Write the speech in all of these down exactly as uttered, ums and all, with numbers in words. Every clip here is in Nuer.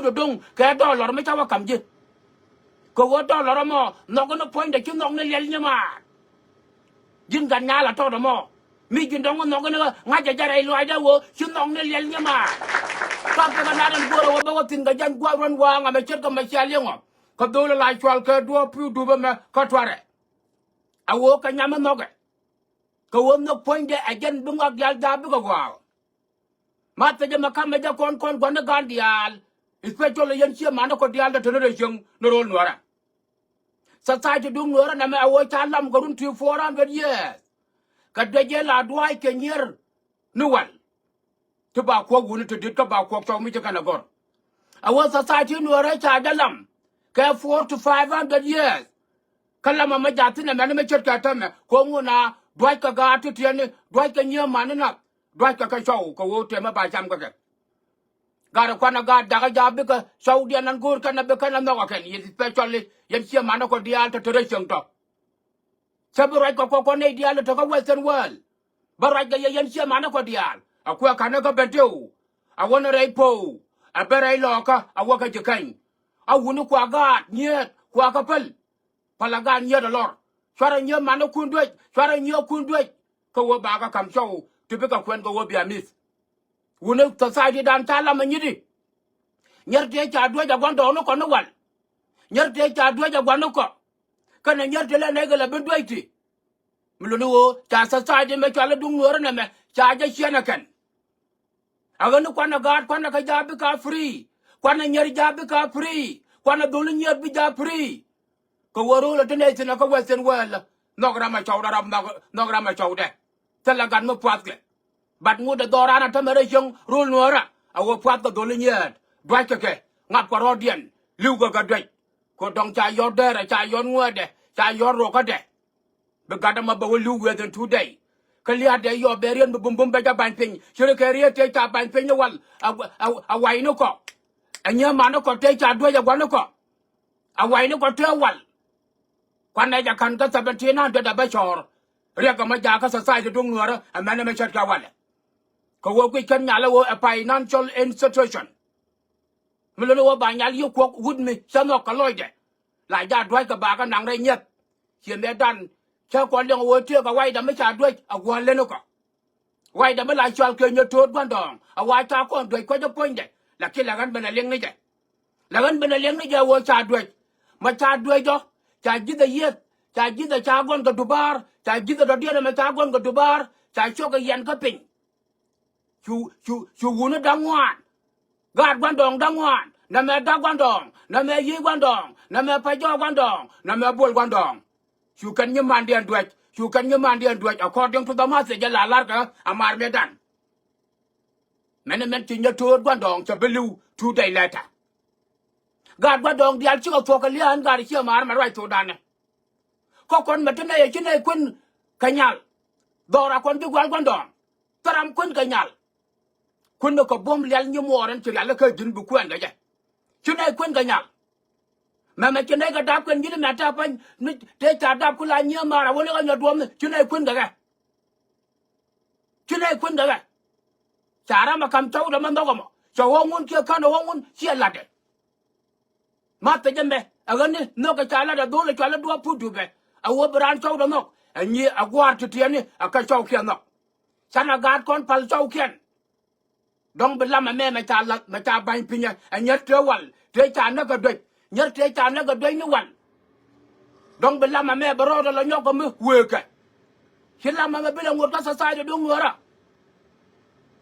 Do̱do̱ŋ kɛ dɔɔlɔr mi ca wä ka̱m ji̱. Kɛ ɣöö dɔɔlɔr ɛmɔ nhɔk ni puɔ̱nydɛ ci nhɔk ni liɛl nyimaar. Ji̱n gat nyaal a tɔt ɛmɔ mi ji̱n dɔ̱ŋ nhɔk ni ŋa̱cä jɛ rɛy luaacdä ɣöö ci nhɔk ni liɛl nyimaar. Ka kɛ kɛ nar ɛn guɔ̱r ɛ wä bä wä thi̱n kɛ jɛn gua̱a̱r ruɔ̱n wa̱a̱ŋ amɛ ce̱tkɛ mɛ cia liŋɔ. Kɛ dho̱l ɛ la cual kɛ duɔ̱ɔ̱p pi̱w dup ɛmɛ kä tuarɛ. A ɣöö kɛ nyam ɛ nhɔkɛ. Kɛ ɣöö nhök puɔ̱nydɛ ɛ jɛn bi ŋɔak diaal jaap bikɛ gɔaa. Ma thecä mɛ ka̱mɛ jɛ kɔn kɔn gua̱n ni gaan diaal. Especially yɛn ciɛ man ni kɔ diaal te te ni rɛy cieŋ ni ro̱l nuäärä. Society duŋ nuäärä nɛmɛ a ɣöö ca lam kɛ run ti four hundred years. Kɛ duec jɛ la dua̱a̱c kɛ nyier ni wal. Ti ba kuɔk wuni ti di̱t kä ba kuɔk cɔw mi ci kɛn a gɔr. A wä society nuɔrɛ ca jɛ lam kɛ four to five hundred years. Kä lamä mi ja̱thi̱n ɛmɛn mi ce̱tkɛ täämɛ ko̱ ŋun a dua̱ckɛ gaat ti tiɛni dua̱ckɛ nyiee mani nath dua̱ckɛ kɛ cɔw kɛ ɣöö tëmɛ ba cam kɛ kɛ. Gat ɛ kuan ɛ gaat jakä ja̱ bikɛ cɔwdiɛn ɛn go̱o̱r kɛn ɛ bi kɛn ɛ nhɔk ɛ kɛn yith especially yɛn ciɛ mani kɔ diaal te te rɛy cieŋ tɔ. Cä bi ruac kɛ kɔk kɔn nɛy diaal te kä Western world. Bä ruac kɛ yɛ yɛn ciɛ manä kɔ diaal a kuɛ ka̱n kä ben tëë wu. A wä ni rɛy po̱o̱u a ben rɛy lɔɔkä a wä kä ji̱ käny. A wuni kua gaat nyiet kua kä päl. Päl a gaat nyiet a lɔr cuarɛ nyiet manä kun duec cuarɛ nyiet kun duec. Kä wä bakä ka̱m cɔw ti bikɛ kuɛn kɛ wä bia mi̱th. Wuni society dan ca lam a nyiti. Nyɛr tëë ca duec a gua̱n dɔɔk ni kɔ ni wal. Nyɛr tëë ca duec a gua̱n ni kɔ. Kɛnɛ nyɛr tëë lɛ nɛy kɛ lɛ ben duec ti. Mi luni ɣöö ca society mɛ cual i̱ duŋ nuɔɔri nɛmɛ ca jɛ ciɛn ɛ kɛn. A ɣän ni kuanɛ gaat kuanɛ kä jaap bi ka free. Kuanɛ nyɛr jaap bi ka free kuanɛ dholi nyɛr bi jaap free. Kɛ wä ro̱o̱l ɛ ti nɛy thi̱n ɛ kä Western world. Nhɔk ram ɛ cɔwdɛ ram nhɔk ram ɛ cɔwdɛ. Thilɛ gat mi puathkɛ. Bat ŋut ɛ dhɔran ɛ tämɛ rɛy cieŋ ro̱o̱l nuäärä a wä puathkɛ dholi nyɛɛt dua̱ckɛ kɛ ŋapkɛ rɔ̱ɔ̱diɛn li̱wkɛ kɛ duec. Kɛ dɔ̱ŋ ca yɔ̱r dɛɛrɛ ca yɔ̱r ŋuɛɛdɛ ca yɔ̱r ro̱o̱kädɛ. Bi gat ɛmɔ bɛ wä li̱w within two day. Kä lia̱a̱dɛ yɔɔp bɛ riet mi bumbum bɛ jɛ ba̱ny piny ci ri kɛ riet tëë ca ba̱ny piny ni wal. A wa̱i̱ni kɔ. Ɛ nyiee ma̱ni kɔ tëë ca duec ɛ gua̱ni kɔ. A wa̱i̱ni kɔ tëë wal. Kuanɛ jɛ ka̱n kä seventeen hundred a bä cɔɔr. Riɛk ɛmɔ jakä society duŋ nuäärä ɛmɛn ɛmɛ ce̱tkɛ walɛ. Kɛ ɣöö guic kɛn nyalä ɣöö ɛ financial institution. Mi luni wä ba nyal yi kuɔk wut mi cä nhɔk kɛ lɔcdɛ. La ja dua̱ckɛ bakä naŋ rɛy nyieth. Ciɛ mɛtdan cä kɔn liɛŋ ɣöö tëëkɛ waydɛ mi ca duec a gua̱a̱r leni kɔ. Waydɛ mi la cual kɛ nyɛ to̱o̱t gua̱ndɔɔŋ a wa ca kɔn duec kuecä puɔ̱nydɛ. Lakin la ɣän ben a liɛŋ ni jɛ. La ɣän ben a liɛŋ ni jɛ ɣöö ca duec. Ma ca duec jɔ ca ji̱thɛ yieth ca ji̱thɛ ca gɔn kɛ dubaar ca ji̱thɛ dɔ̱diɛn ɛmɛ ca gɔn kɛ dubaar ca cɔk kɛ yɛn kä piny. Cu cu cu wuni da̱ŋ ŋuan. Gaat gua̱ndɔɔŋ da̱ŋ ŋuan nɛmɛ da̱k gua̱ndɔɔŋ nɛmɛ yiey gua̱ndɔɔŋ nɛmɛ pɛcɔɔk gua̱ndɔɔŋ nɛmɛ buɔl gua̱ndɔɔŋ. Cu kɛn nyimandiɛn duec cu kɛn nyimandiɛn duec according to the message la larkɛ a mar miɛtdan. Mɛn mɛn ci nyɛ to̱o̱t gua̱ndɔɔŋ cɛ bi li̱w two day later. Gaat gua̱ndɔɔŋ diaal cikɛ thuɔ̱k kɛ lia̱a̱n gaat ciɛ mar mɛ ruac thokdanɛ. Kä kɔn mɛ ti nɛy ɛ ci nɛy kuën kɛ nyal. Dhɔra kɔn bi gua̱l gua̱ndɔɔŋ. Thäram kuën kɛ nyal. Kuën ni kɛ buɔ̱m lial nyi muɔɔr ɛn ci rial kä ji̱n bi kuɛn kɛ jɛ. Ci nɛy kuën kɛ nyal. Mɛmɛ ci nɛy kɛ dap kɛn ji̱n mɛ tap pany ni tëë ca dap ku la nyiee maar a wä ni kä nyɔ duɔ̱ɔ̱m ni ci nɛy kuën kɛ kɛ. Ci nɛy kuën kɛ kɛ. Ca ram ɛ ka̱m cɔwdɛ mɛ nhɔk ɛmɔ cɛ ɣɔ̱ŋ wun kiɛ kän ɛ ɣɔ̱ŋ wun ciɛ la̱tdɛ. Ma thecä mɛ ɛ ɣän ni nhök ɛ ca lat ɛ dho̱l ɛ cual ɛ duɔ̱ɔ̱p put dupɛ. Ɛ ɣöö bi raan cɔwdɛ nhɔk ɛ nyi ɛ gua̱a̱r ti tiɛni ɛ kɛ cɔwkiɛn nhɔk. Canɛ gaat kɔn pal cɔwkiɛn. Dɔ̱ŋ bi lam ɛmɛ mɛ ca lath mɛ ca ba̱ny pinyɛ ɛ nyɛr tëë wal tëë ca näk ɛ duec nyɛr tëë ca näk ɛ duec ni wal. Dɔ̱ŋ bi lam ɛmɛ bɛ rɔɔdɛ lɔ nyɔk kɛ mi wëëkɛ. Ci lam ɛmɛ bi lɛ ŋot kä society duŋ nuäärä.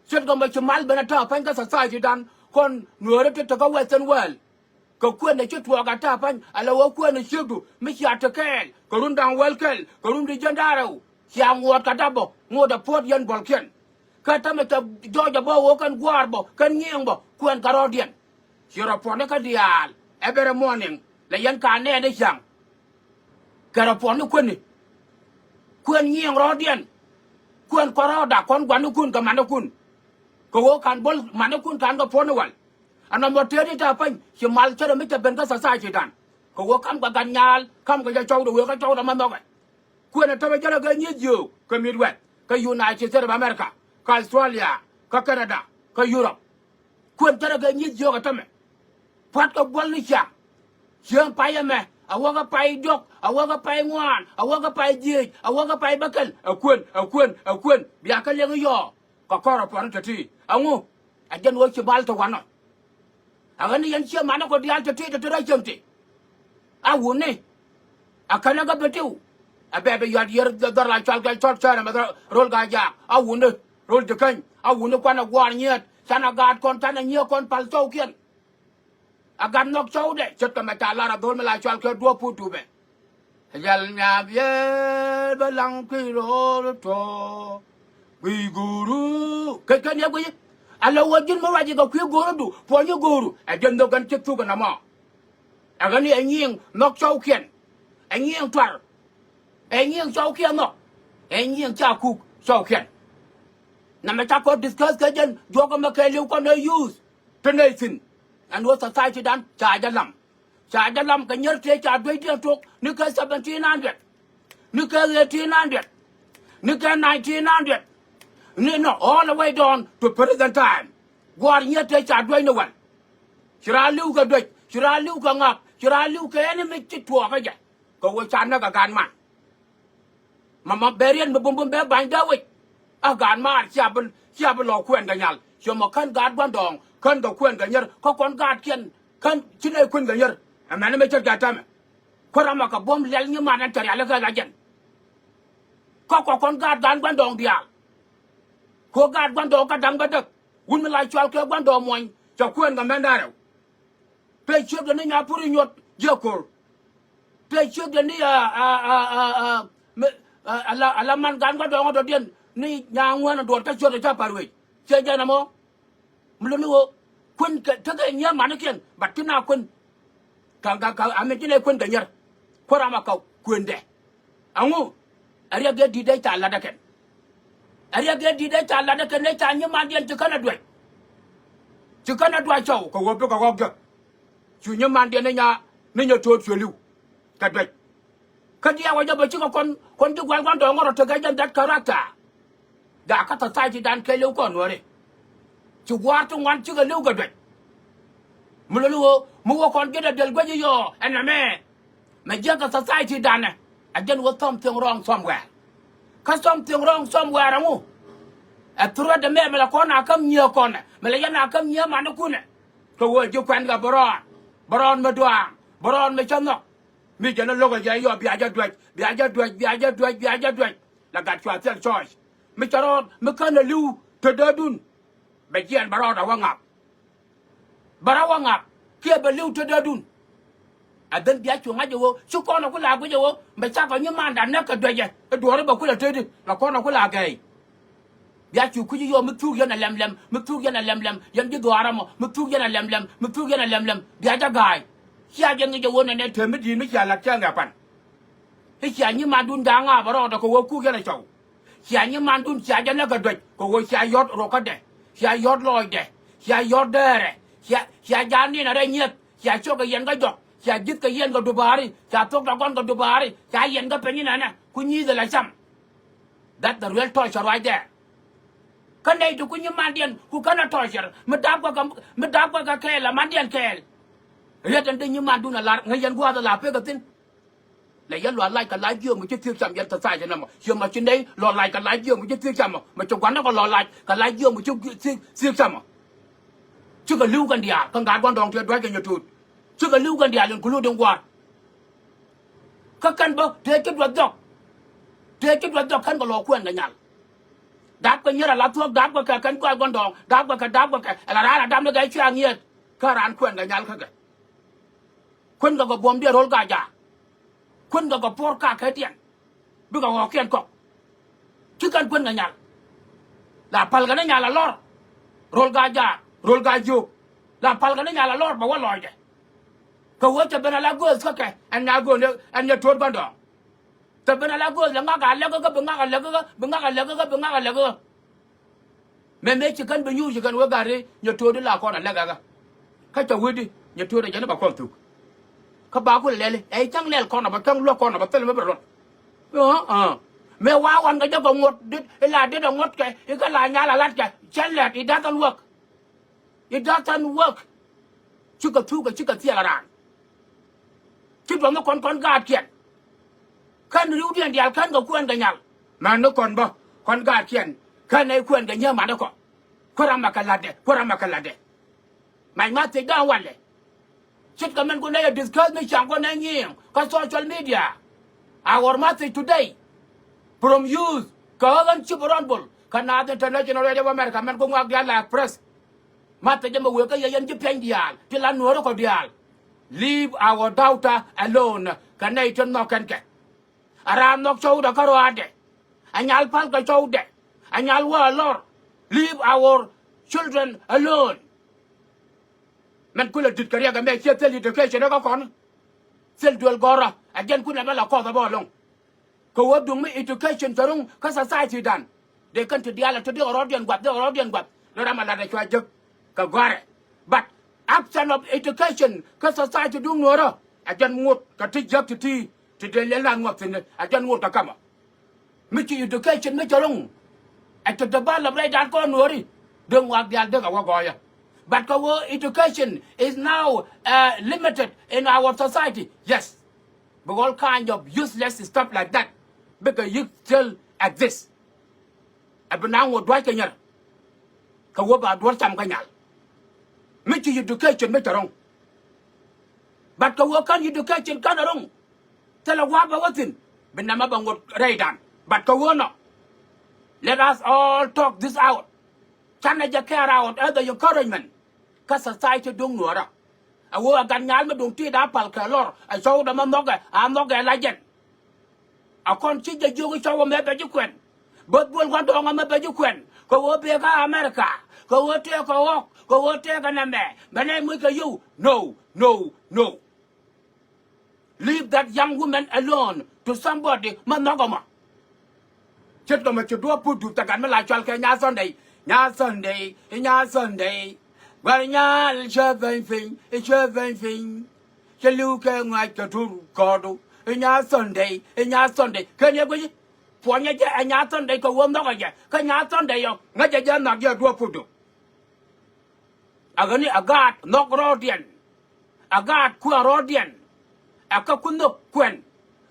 Ce̱tkɛ mɛ ci mal ben ɛ tääk pany kä society dan kɔn nuäärä ti te kä Western world. Kɛ kuënɛ ci tuɔɔk a tääk pany ala ɣöö kuënɛ ciekdu mi cia te kɛɛl kɛ run da̱ŋ wäl kɛl kɛ run di jiɛn da̱ŋ rɛw. Cia ŋuɔ̱ɔ̱t kɛ dap bä ŋot ɛ puɔ̱t yɛn buɔlkiɛn. Kä tämɛ cɛ jɔɔc ɛ bä ɣöö kɛn gua̱a̱r bä kɛn nyiëëŋ bä kuɛn kɛ rɔ̱ɔ̱diɛn. Ci rɔ puɔ̱ni kä diaal every morning lɛ yɛn ka nɛɛni ca̱ŋ. Kɛ rɔ puɔ̱ni kuäni. Kuɛn nyiëëŋ rɔ̱ɔ̱diɛn. Kuɛn kɔn rɔ̱ɔ̱da kɔn gua̱nikun kɛ manikun. Kɛ ɣöö ka̱n bo̱l manikun ka̱n kɛ puɔ̱ni wal. Ɛn nɔmɔ tëëdi tɛ peny ci mal cärɛ mi cɛ ben kä society dan. Kɛ ɣöö ka̱m kɛ gat nyaal ka̱m kɛ jɛ cɔwdɛ wëë kä cɔwdɛ ma nhɔkɛ. Kuën ɛ tämɛ jälɛ kɛ nyieth jiöök kä Midwest kä United States of America kä Australia kä Canada kä Europe. Kuën cärɛ kɛ nyieth jiöök ɛ tämɛ. Pua̱tkɛ buɔ̱l ni ciaŋ. Cieŋ pay ɛmɛ, a wäkä pay diɔ̱k, a wäkä pay ŋuan, a wäkä pay dhieec, a wäkä pay bäkɛl. Ɛ kuën, ɛ kuën, ɛ kuën. Bia kä liɛŋ yɔɔ. Kɛ kɔr ɛ puɔ̱n te ti. Ɛŋu? Ɛ jɛn ɣöö ci bal te wanɔ. Ɛ ɣän ni yɛn cië manä kɔ diaal te ti te ti rɛy cieŋ ti. A wuni. Ɛ känä kä bi tiw. Ɛ bɛ bi yuat yiër dhɔr la cɔal kɛ cɔl cɛɛr ɛmɛ dhɔr rol Gaa Jaak. A wuni. Rol ji̱ käny. A wuni kuanɛ guaar nyiet. Canɛ gaat kɔn canɛ nyiee kɔn pal thɔɔkiɛn. A gat nhɔk cɔwdɛ ce̱tkɛ mɛ ca lar a dhol mi la cɔal kɛ duɔ̱p put tupɛ. Jal nyath yɛ bä laŋ kui̱ ro̱o̱l tɔ. Guiy go̱o̱ru kec kɛn yɛ guiy. A lɛ wä ji̱n mi ruac ikɛ kui̱ go̱o̱rudu puɔ̱ny i̱ go̱o̱ru ɛ ji̱n nhök gän ci thuk ɛn ɛmɔ. Ɛ ɣän i̱ ɛ nyiëëŋ nhɔk cɔwkiɛn. Ɛ nyiëëŋ tuar. Ɛ nyiëëŋ cɔwkiɛn nhɔk. Ɛ nyiëëŋ ca kuk cɔwkiɛn. Nɛmɛ ca kɔn discuss kɛ jɛn juɔk ɛmɛ kɛɛliw kɔn ɛ youth. Te nɛy thi̱n. Ɛn ɣöö society dan ca jɛ lam. Ca jɛ lam kɛ nyier tëë ca duecdiɛn tok ni kɛ seventeen hundred. Ni kɛ eighteen hundred. Ni kɛ nineteen hundred. Ni nɔ all the way down to present time. Gua̱a̱r nyier tëë ca duec ni wal. Ci raan li̱w kɛ duec, ci raan li̱w kɛ ŋak, ci raan li̱w kɛ enemy ci tuɔɔkä jɛ. Kɛ ɣöö ca näk ɛ gaat man. Mama bɛ riet mi bumbum bɛ bany dee wec. A gaat maar cia bi, cia bi lɔ kuɛn kɛ nyal. Ciɛ mɔ kän gaat gua̱ndɔɔŋ kän kɛ kuɛn kɛ nyier kä kɔn gaatkiɛn kän ci nɛy kuɛn kɛ nyier. Ɛmɛn mi ce̱tkɛ tɛmɛ. Kuäär amɔ kɛ buɔ̱m liɛl nyiman ɛn cɛ rialikä la jɛn. Kä kɔ kɔn gaat gaat gua̱ndɔɔŋ diaal. Kɛ ɣöö gaat gua̱ndɔɔŋ kä da̱ŋ bädäk. Wun mi la cual kɛ gua̱ndɔɔŋ muɔ̱ny cɛ kuɛn kɛ mɛn da̱rɛw. Tëë ciekdɛ ni nya pur inyuɔt jiɛ ko̱r. Tëë ciekdɛ ni a, a, a, a, a, mi, a, ala, ala man gan gua̱ndɔɔŋ ɔ dɔ̱diɛn ni nya ŋuän a duɔt kä ciötdɛ ca pa̱r wec. Ciɛ jɛn ɛmɔ. Mi luni ɣöö kuën kɛ tekɛ nyiee manikiɛn but ti na kuën. Ka, ka, ka, a mi ti nɛ kuën kɛ nyier. Kuäär amɔ kɛ kuëndɛ. Ɛŋu? Ɛ riɛk ëë di̱t ëë ca latdä kɛn. Ɛ riɛk ëë di̱t ëë ca latdä kɛn ëë ca nyimandiɛn ci känɛ duec. Ci känɛ duac cɔw kɛ ɣöö bikɛ ɣɔ̱k jek. Cu nyimandiɛn ni nya, ni nyɛ to̱o̱t cuɛ li̱w kɛ duec. Kä diaal wä jɛ bä cikɛ kɔn, kɔn ji̱ gua̱l gua̱ndɔɔŋ ŋɔr ɔ tekɛ jɛn that character. Jakä society dan kɛɛliw kɔn nuɔ̱ɔ̱ri. Ci gua̱a̱r ti ŋuan cikɛ li̱w kɛ duec. Mi luni ɣöö mi wä kɔn ji̱ dee del guec i̱ yɔɔ ɛn ɛmɛ. Mɛ jiäkɛ society danɛ. Ɛ jɛn wä something wrong somewhere. Kä something wrong somewhere ɛŋu? Ɛ threat ɛmɛ mɛ lɛ kɔn a käm nyiee kɔnɛ mɛ lɛ yɛn a käm nyiee manikunɛ. Kɛ ɣöö ji̱ kuɛn kɛ bärɔɔn, bärɔɔn mi duaaŋ, bärɔɔn mi cä nhɔk. Mi jɛn ɛ lo̱k ɛ jɛ yɔ bia jɛ duäc, bia jɛ duäc, bia jɛ duäc, bia jɛ duäc. La gat cua thil choice. Mi cɛ rɔɔd mi kän ɛ li̱w te däärdun. Bɛ jiɛn bɛ rɔɔd a wä ŋak. Bɛ rɔ wä ŋak kiɛ bɛ li̱w te däärdun. Ɛ ben bia cu ŋa̱c ɛ ɣöö ci kɔn ɛ ku la guic ɛ ɣöö mɛ cakɔ nyimandan näk kɛ duäcɛ. I̱ duɔ̱ɔ̱ri bɛ ku la teti la kɔn ɛ ku la gɛɛy. Bia cu kui̱ci yɔɔ mi thuk yɛn a lɛmlɛm, mi thuk yɛn a lɛmlɛm, yɛn ji̱ dhuaar ɛmɔ, mi thuk yɛn a lɛmlɛm, mi thuk yɛn a lɛmlɛm. Bia jɛ ga̱a̱c. Cia jɛ ŋi̱c ɛ ɣöö nɛnɛ tëë mi di̱i̱t mi cia la̱t cäŋ ɛ pan. I̱ cia nyimandun ja̱a̱ŋ a bɛ rɔɔdɛ kɛ ɣöö kuk yɛn a cɔw. Cia nyimandun cia jɛ näk ɛ duäc kɛ ɣöö cia yɔ̱t ro̱kädɛ, cia yɔ̱t lɔɔcdɛ, cia yɔ̱t däärɛ, cia, cia ja̱a̱ŋ ni̱n a rɛy nyieth, cia cok kɛ yɛn kä jɔk, cia ji̱th kɛ yɛn kɛ dubaari, cia thok dagɔn kɛ dubaari, cia yɛn kä peny inɛnɛ ku nyi̱i̱th ɛ la cam. That's the real torture right there. Kä nɛy ti ku nyimandiɛn ku känɛ torture mi dapkɛ kɛ, mi dapkɛ kɛ kɛɛl amandiɛn kɛɛl. Riet ɛn dee nyimandun a lar ŋäc yɛn gua̱a̱th a la pek a thi̱n. Lɛ yɛn lual lac kɛ lac jiöök mi ci thiek cam yɛn tɛ thac ɛn ɛmɔ ciɛ mɔ ci nɛy lual lac kɛ lac jiöök mi ci thiek cam mɔ mɔ ci gua̱n nɛ kɛ lual lac kɛ lac jiöök mi ci thiek, thiek cam mɔ. Cikɛ li̱w kɛn diaal kä ŋa̱a̱t gua̱ndɔɔŋ tiɛ dua̱ckɛ nyɛ to̱o̱t. Cikɛ li̱w kɛn diaal including gua̱a̱r. Kä kɛn bä tëë ci duɔth dhɔk. Tëë ci duɔth dhɔk kɛn kɛ lɔ kuɛn kɛ nyal. Dapkɛ nyier ala thuɔ̱k dapkɛ kɛ kɛn kuɛn gua̱ndɔɔŋ dapkɛ kɛ dapkɛ kɛ ala raan a dap ni kɛ cuɛ a ŋiɛɛt. Kä raan kuɛn kɛ nyal kä kɛ. Kuën kɛ kɛ buɔ̱mdiɛn ro̱l Gaa Jaak. Kuën kɛ kɛ puɔ̱r kakädiɛn. Bikɛ ɣɔ̱kiɛn kɔk. Ci kɛn kuën kɛ nyal. La pal kɛ ni nyal a lɔr. Ro̱l Gaa Jaak, ro̱l Gaa Jiök. La pal kɛ ni nyal a lɔr bɛ wä lɔcdɛ. Kɛ ɣöö cɛ ben ala gööth kä kɛ ɛn nya gööth ɛn nyɛ to̱o̱t gua̱ndɔɔŋ. Te ben ala gööth lɛ ŋak a lɛk kä bi ŋak a lɛk kä bi ŋak a lɛk kä bi ŋak a lɛk kä. Mëë mëë ci kɛn bi nyuur ci kɛn wee gat ri nyɛ to̱o̱di la kɔn a lɛk ɛ kä. Kä cɛ wee di nyɛ to̱o̱di jɛn i̱ ba kɔn thuk. Kä ba ku lɛli ɛ i̱ cäŋ lɛl kɔn a bä cäŋ luäk kɔn a bä thil mi bi luɔt. Aa, aa. Mëë wa wan kɛ jɛ kɛ ŋuɔ̱t dit ila dit ɛ ŋuɔ̱t kɛ i̱ kä la nyal a lat kɛ cɛn lɛt it doesn't work. It doesn't work. Cikɛ thuk kɛ cikɛ thiɛl raan. Ci duɔth ni kɔn kɔn gaatkiɛn. Kän riwdiɛn diaal kän kɛ kuɛn kɛ nyal. Män ni kɔn bä kɔn gaatkiɛn. Kän nɛy kuɛn kɛ nyääk mat ni kɔ. Kuäär amɛ kɛ la̱tdɛ, kuäär amɛ kɛ la̱tdɛ. Mac ma thiec da̱a̱ŋ walɛ. Ce̱tkɛ mɛn kun nɛy ɛ discuss mi ca̱ŋ kɔn nɛy nyiëëŋ kä social media. Our message today from youth kɛ ɣän Chief Honourable kä Naath International Radio of America mɛn kun ŋuak diaal la press. Message ɛmɛ wëë kä yɛ yɛn ji̱ piɛny diaal ti la nuɔ̱ɔ̱ri kɔ diaal. Leave our daughter alone kɛ nɛy ti nhɔk kɛn kɛ. A raan nhɔk cɔwdɛ kä rɔaadɛ. A nyal pal kɛ cɔwdɛ. A nyal wä a lɔr. Leave our children alone. Mɛn kulɛ di̱t kɛ riɛk ɛmɛ ciɛ thil education kä kɔn. Thil duel gɔrä a jɛn kunɛ bä la kɔth a bä alɔŋ. Kɛ wä duŋ mi education cɛ ro̱ŋ kä society dan. Dee kɛn ti diaal a ti dee rɔɔdiɛn guath, dee rɔɔdiɛn guath. Dee ram a lat a cua jek kɛ gɔrɛ. But absent of education kä society duŋ nuɔrä a jɛn ŋot kɛ ti jiäk ti ti ti dee liɛl na ŋuɔth thi̱n a jɛn ŋot kɛ kamä. Mi ci education mi cɛ ro̱ŋ ɛ ti develop rɛy dan kɔn nuɔri dee ŋuak diaal dee kɛ wä gɔɔyä. But kɛ wä education is now uh, limited in our society. Yes. Because all kind of useless stuff like that bikɛ yi̱k still exist. Ɛ bi na ŋot dua̱c kɛ nyɛr kɛ wä ba duɔ̱r cam kä nyal. Mi ci education mi cɛ ro̱ŋ. But kɛ wä kän education kän a ro̱ŋ. Thilɛ wa̱a̱ bɛ wä thi̱n bi nɛmɛ bɛ ŋot rɛydan. But kɛ wä nɔ. Let us all talk this out. Canɛ jɛ care out as the encouragement kä society duŋ nuɔrä. A wee a gat nyal mi duŋ ti̱i̱t a pal kɛ lɔr a cɔwdɛ mi nhɔkɛ a nhɔkɛ la jɛn. A kɔn ci jɛ jiök i̱ cɔw ɛmɛ bɛ ji̱ kuɛn. Bäth buɔl gua̱ndɔɔŋ ɛmɛ bɛ ji̱ kuɛn kɛ ɣöö bek kä America kɛ ɣöö tëëk kɛ ɣɔ̱k kɛ ɣöö tëëk kɛ nɛmɛ bɛ nɛy muc kɛ yio̱w. No, no, no. Leave that young woman alone to somebody ma nhɔk ɛmɔ. Ce̱tkɛ mɛ ci duɔ̱ɔ̱p put dup thakat mi la cual kɛ nya Sunday, nya Sunday, nya Sunday. Gua̱r nyal cɛ beny piny, cɛ beny piny. Cɛ li̱w kɛ ŋa̱c kɛ tur kɔɔdu, nya Sunday, nya Sunday. Kɛn yɛ guici puɔnyɛ jɛ ɛ nya Sunday kɛ wä nhɔkɛ jɛ kä nya Sunday yɔ ŋäcɛ jɛ nhɔk jɛ duɔ̱ɔ̱p put dup. Ɛ ɣän ni ɛ gaat nhɔk rɔɔdiɛn. Ɛ gaat kuɛn rɔɔdiɛn. Ɛ kä ku nhök kuɛn.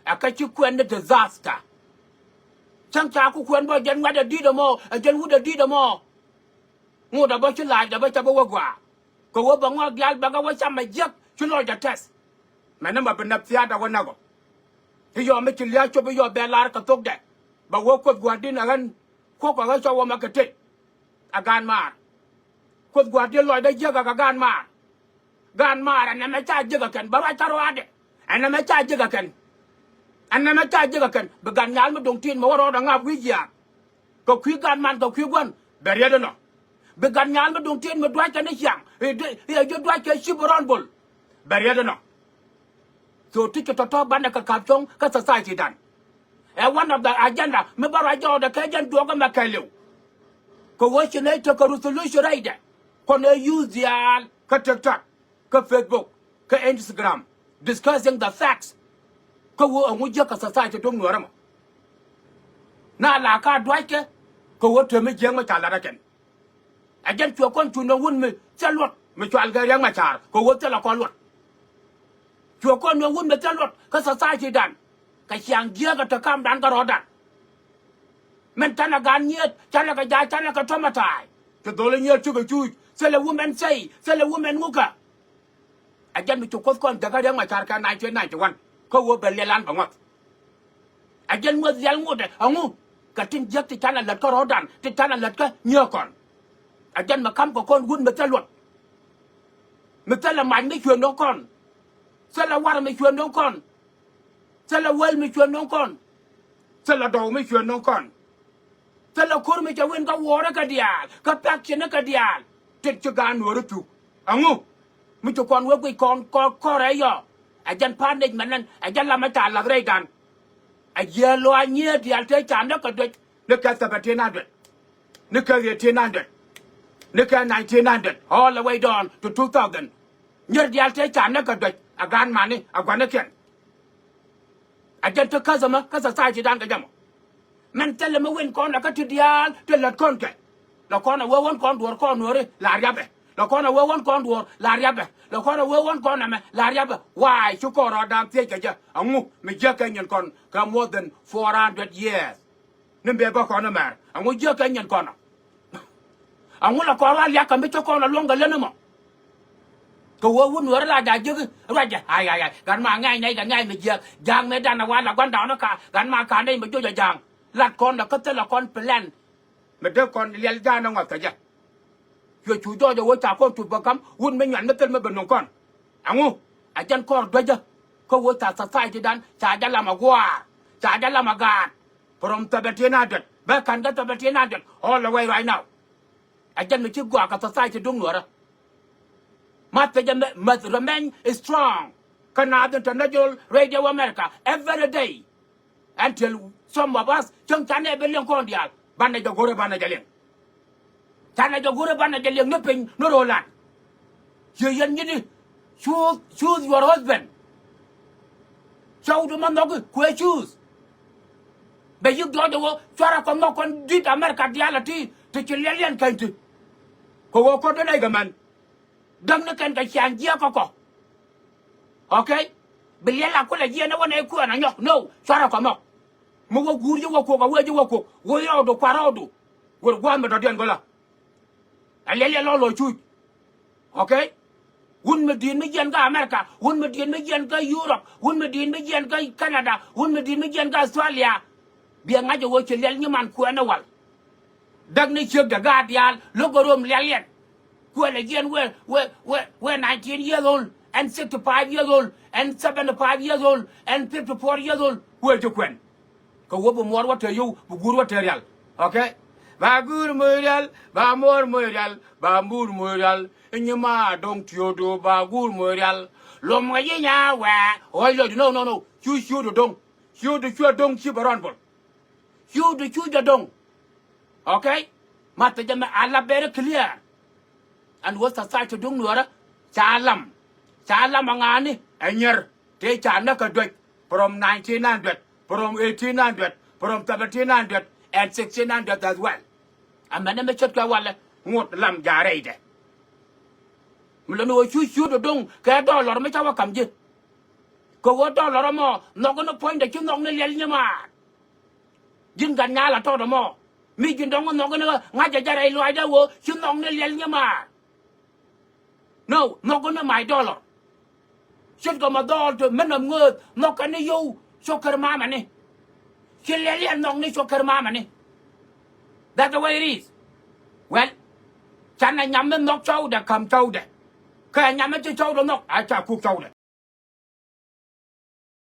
Ɛ kä ci kuɛn ni disaster. Cäŋ ca ku kuɛn bä jɛn ŋuɛ̈t ɛ di̱t ɛmɔ ɛ jɛn wut ɛ di̱t ɛmɔ. Ŋot ɛ bä ci la̱a̱cdɛ bä ca bä wä gua̱a̱ kɛ wä bɛ ŋɔak diaal bɛ kɛ wä cam ɛ jiäk ci lɔcdɛ tɛth. Mɛn ni mɛ bi näk thia̱a̱t ɛ wä näk ɔ. I̱ yɔɔ mi ci lia̱a̱ cop i̱ yɔɔ bɛ la̱r kɛ thokdɛ bɛ wä kuoth gua̱a̱r di̱n ɛ ɣän. Kuɔ̱k ɛ ɣä cɔw wä mɛ kɛ tëk. A gaan maar. Kuoth gua̱a̱r di̱n lɔcdä jiäk ɛ kɛ gaan maar. Gaan maar ɛn nɛmɛ ca jiäk ɛ kɛn bä ruac kä ruaadɛ. Ɛn nɛmɛ ca jiäk ɛ kɛn. Ɛn nɛmɛ ca jiäk ɛ kɛn bi gat nyal mi do̱ŋ ti̱i̱t mɛ wä rɔɔdɛ ŋa̱p wi̱i̱ jiaath. Kɛ kui̱ gat man kɛ kui̱ gua̱n bɛ riet inɔ. Bi gat nyal mi do̱ŋ ti̱i̱t mi dua̱ckɛ ni ciaŋ i̱ ji̱ dua̱ckɛ cip rɔn bol. Bɛ riet inɔ. So ti ci tɔ̱tɔ̱ banɛ kɛ ka̱p cɔ̱ŋ kä society dan. Ɛ one of the agenda mi bä ruac jɔɔkdɛ kɛ jɛn duɔ̱ɔ̱k ɛmɛ kɛɛliw. Kɛ ɣöö ci nɛy tekɛ resolution rɛydɛ kɔn ɛ use diaal kä TikTok kä Facebook kä Instagram discussing the facts. Kä ɣöö ɛŋu jiäk kɛ society duŋ nuɔ̱ɔ̱rä mɔ. Na la ka duackɛ kɛ ɣöö tëë mi jiäk mi ca lat ɛ kɛn. Ɛ jɛn cuɛ kɔn cu nöŋ wut mi thil luɔt mi cual kɛ Riɛk Macar kɛ ɣöö thilɛ kɔn luɔt. Cuɛ kɔn nöŋ wut mi thil luɔt kä society dan kɛ ciaŋ jiääk ɛ te kamdan kä rɔɔdan. Min canɛ gaat nyiet canɛ kɛ ja̱a̱c canɛ kɛ tɔ̱mɛ ta̱a̱y. Ti dholi nyiet cikɛ cuuc thilɛ women say thilɛ women ŋukä. Ɛ jɛn mi ci kuoth kɔn jäkä Riɛk Macar kɛ nineteen ninety one kä ɣöö bɛ liɛl an bɛ ŋuɔth. Ɛ jɛn ŋuɔth liɛl ŋotdɛ ɛŋu kɛ tin jiäk ti canɛ lät kä rɔɔdan ti canɛ lät kä nyiëë kɔn. Ɛ jɛn mi ka̱mkɛ kɔn wut mi thil luɔt. Mi thilɛ mac mi cuɛ no̱o̱ŋ kɔn. Thilɛ warɛ mi cuɛ no̱o̱ŋ kɔn. Thilɛ wäl mi cuɛ no̱o̱ŋ kɔn. Thilɛ dɔw mi cuɛ no̱o̱ŋ kɔn. Thilɛ ko̱r mi cɛ win kä wuɔɔri kɛ diaal kä pɛk cinikɛ diaal. Tin ci gaan nuɔɔri thuk ɛŋu mi ci kɔn wek guic kɔn kɔn kɔrɛ yɔ. Ɛ jɛn pa̱a̱n nec mɛnɛn ɛ jɛn lamɛ ca la̱k rɛydan. Ɛ jiɛ luaac nyiee diaal tëë ca näk kɛ duec ni kɛ seventeen hundred ni kɛ eighteen hundred ni kɛ nineteen hundred all the way down to two thousand. Nyier diaal tëë ca näk kɛ duec ɛ gaan mani ɛ gua̱nikiɛn. Ɛ jɛn ti käth ɛmɛ kä society dan kɛ jɛ mɔ. Mɛn thilɛ mi win kɔn ɛ kä ti diaal ti lät kɔn kɛ. Lɛ kɔn ɛ wee wän kɔn duɔ̱ɔ̱r kɔn nuɔ̱ɔ̱ri la riapɛ. Lɛ kɔn a wee wän kɔn duɔ̱ɔ̱r la riapɛ. Lɛ kɔn a wee wän kɔn ɛmɛ la riapɛ. Why ci kɔn rɔɔdan thiec kɛ jɛ? Ɛŋu mi jiäk kɛ nyin kɔn kɛ more than four hundred years? Ni bee bä kɔn ɛmɛr. Ɛŋu jiäk kɛ nyin kɔn ɔ? Ɛŋu lɛ kɔn rɔɔdan liak kɛ mi ci kɔn a luɔ̱ŋ kɛ län ɛmɔ? Kɛ wee wut nuɔ̱ɔ̱rä la ja̱ jiäk ruacɛ. Ay, ay, ay. Gat ma ŋɛ̈ny nɛy kɛ ŋɛ̈ny mi jiäk. Ja̱a̱ŋ mëë dan a wa la gua̱n da̱a̱n kä. Gat ma ka̱n nɛy mi joc a ja̱a̱ŋ. Lat kɔn lɛ kä thilɛ kɔn plan. Mi dee kɔn liɛl ja̱a̱n ɛ ŋɔth kɛ jɛ. Cuɛ cu jɔɔc ɛ wee ca kɔn tup bä ka̱m wut mi nyuan mi thil mi bɛ nuŋ kɔn. Ɛŋu? Ɛ jɛn kɔr duecä. Kä wee ca society dan ca jɛ lam a gua̱a̱r. Ca jɛ lam a gaat. From seventeen hundred bɛ ka̱n kä seventeen hundred all the way right now. Ɛ jɛn mi ci gɔaa kɛ society duŋ nuɔ̱ɔ̱rä. Message must remain strong kä Naath International Radio America every day. Until some of us cäŋ canɛ bi liŋ kɔn diaal banɛ jɛ go̱rɛ banɛ jɛ liŋ. Canɛ jɛ go̱rɛ banɛ jɛ liŋ ni piny ni ro̱o̱lan. Ciɛ yɛn nyini choose, choose your husband. Cɔwdu ma nhɔki kuɛ choose. Bɛ yik jɔɔc ɛ wä cuarɛ kɔ nhɔk kɔn di̱t America diaal a ti ti ci liɛliɛn kɛny ti. Kɛ wä kɔn dee nɛy kɛ mɛn. Däŋ ni kɛn kɛ ciaŋ jiɛk kä kɔ. Okay? Bi liɛl a kulɛ jiɛn ni wä nɛy kuɛn a nyɔk. No, cuarɛ kɔ nhɔk. Mi wä guur ji̱ wä kuɔk a wee ji̱ wä kuɔk wä rɔɔdu kua rɔɔdu. Wër gua̱a̱th mi dɔ̱diɛn go̱lä. A liɛl liɛl lɔ lɔ cuc. Okay? Wun mi di̱i̱t mi jiɛn kä America, wun mi di̱i̱t mi jiɛn kä Europe, wun mi di̱i̱t mi jiɛn kä Canada, wun mi di̱i̱t mi jiɛn kä Australia. Biɛ ŋa̱c ɛ wä ci liɛl nyiman kuɛn ɛ wal. Däk ni ciek dɛ gaat diaal lo̱k ɛ rom liɛl yɛn. Kuɛl ɛ jiɛn wee, wee, wee, wee nineteen years old and sixty five years old and seventy five years old and fifty four years old. Wee ci kuɛn. Kɛ wä bi muɔɔr wä te yio̱w, bi guur wä te rial. Okay? Ba guur moc rial, ba muɔɔr moc rial, ba muur moc rial. Nyi ma do̱ŋ tiöödu ba guur moc rial. Lom ŋäc i̱ nya wɛɛ ɣɔc lɔcdu. No, no, no. Cu ciöödu do̱ŋ. Ciöödu cuɛ do̱ŋ ci bɛ rɔn bol. Ciöödu cu jɛ do̱ŋ. Okay? Ma thecä mɛ a la very clear. Ɛn wä society duŋ nuɔrä ca lam. Ca lam a ŋa̱a̱ni ɛ nyier. Tëë ca näk kɛ duec from nineteen hundred, from eighteen hundred, from seventeen hundred and sixteen hundred as well. Amɛnɛ mi ce̱tkɛ walɛ ŋot lam ja̱ rɛydɛ. Mi lɔ ni ɣöö cu ciöt do̱do̱ŋ kɛ dɔlɔr mi ca wä ka̱m ji̱. Kɛ ɣöö dɔlɔr ɛmɔ nhɔk ni puɔ̱nydɛ ci nhɔk ni liɛl nyimaar. Ji̱n gat nyaal a tɔt ɛmɔ mi ji̱n dɔ̱ŋ nhɔk ni ɣä ŋa̱cä jɛ rɛy luaacdä ɣöö ci nhɔk ni liɛl nyimaar. No, nhɔk ni my dollar. Ce̱tkɛ ma dhɔɔl te mi nɔm ŋööth nhɔk kɛ ni yio̱w cok kär mamɛ ni. Ci liɛl yɛn nhɔk ni cok kär mamɛ ni. That's the way it is. Well, canɛ nyam mi nhɔk cɔwdɛ ka̱m cɔwdɛ. Kɛ nyam mi ci cɔwdɛ nhɔk a ca kuk cɔwdɛ.